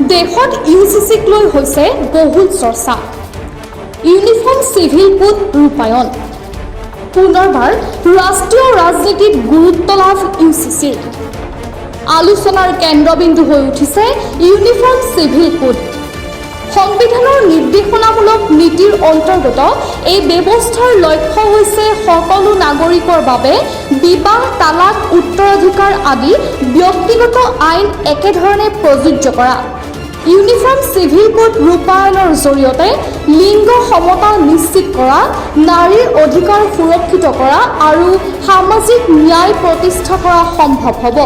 দেশত U C চিক লৈ হৈছে বহুল চৰ্চা। ইউনিফৰ্ম চিভিল কোড ৰূপায়ণ, পুনৰবাৰ ৰাষ্ট্ৰীয় ৰাজনীতিত গুৰুত্ব লাভ ইউ চি চিৰ। আলোচনাৰ কেন্দ্ৰবিন্দু হৈ উঠিছে ইউনিফৰ্ম চিভিল কোড। সংবিধানৰ নিৰ্দেশনামূলক নীতিৰ অন্তৰ্গত এই ব্যৱস্থাৰ লক্ষ্য হৈছে সকলো নাগৰিকৰ বাবে বিবাহ, তালাক, উত্তৰাধিকাৰ আদি ব্যক্তিগত আইন একেধৰণে প্ৰযোজ্য কৰা। ইউনিফৰ্ম চিভিল কোড ৰূপায়ণৰ জৰিয়তে লিংগ সমতা নিশ্চিত কৰা, নাৰীৰ অধিকাৰ সুৰক্ষিত কৰা আৰু সামাজিক ন্যায় প্ৰতিষ্ঠা কৰা সম্ভৱ হ'ব।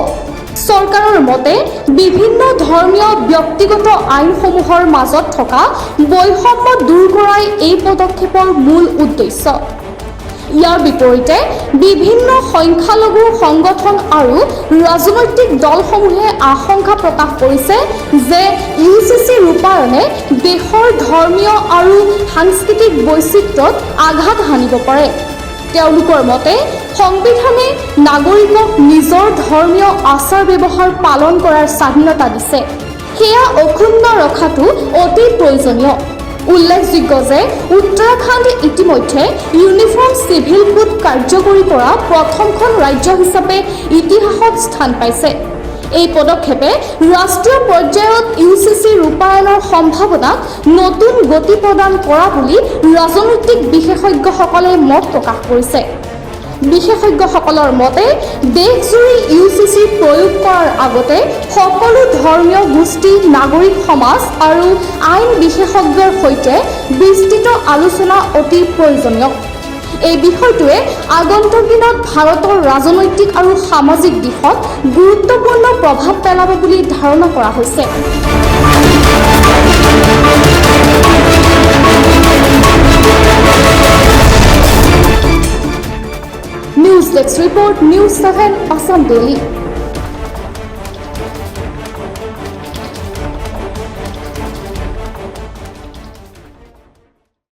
চৰকাৰৰ মতে, বিভিন্ন ধৰ্মীয় ব্যক্তিগত আইনসমূহৰ মাজত থকা বৈষম্য দূৰ কৰাই এই পদক্ষেপৰ মূল উদ্দেশ্য। ইয়াৰ বিপৰীতে বিভিন্ন সংখ্যালঘু সংগঠন আৰু ৰাজনৈতিক দলসমূহে আশংকা প্ৰকাশ কৰিছে যে ইউ চি চি ৰূপায়ণে দেশৰ ধৰ্মীয় আৰু সাংস্কৃতিক বৈচিত্ৰ্যত আঘাত হানিব পাৰে। তেওঁলোকৰ মতে, সংবিধানে নাগৰিকক নিজৰ ধৰ্মীয় আচাৰ ব্যৱহাৰ পালন কৰাৰ স্বাধীনতা দিছে, সেয়া অক্ষুণ্ণ ৰখাটো অতি প্ৰয়োজনীয়। উল্লেখযোগ্য যে উত্তৰাখণ্ড ইতিমধ্যে ইউনিফৰ্ম চিভিল কোড কাৰ্যকৰী কৰা প্ৰথমখন ৰাজ্য হিচাপে ইতিহাসত স্থান পাইছে। এই পদক্ষেপে ৰাষ্ট্ৰীয় পৰ্যায়ত ইউ চি চি ৰূপায়ণৰ সম্ভাৱনাক নতুন গতি প্ৰদান কৰা বুলি ৰাজনৈতিক বিশেষজ্ঞসকলে মত প্ৰকাশ কৰিছে। বিশেষজ্ঞসকলৰ মতে, দেশজুৰি ইউ চি চি প্ৰয়োগ কৰাৰ আগতে সকলো ধৰ্মীয় গোষ্ঠী, নাগৰিক সমাজ আৰু আইন বিশেষজ্ঞৰ সৈতে বিস্তৃত আলোচনা অতি প্ৰয়োজনীয়। এই বিষয়টোৱে আগন্তুক দিনত ভাৰতৰ ৰাজনৈতিক আৰু সামাজিক দিশত গুৰুত্বপূৰ্ণ প্ৰভাৱ পেলাব বুলি ধাৰণা কৰা হৈছে। News desk report, News 7 Assam Daily.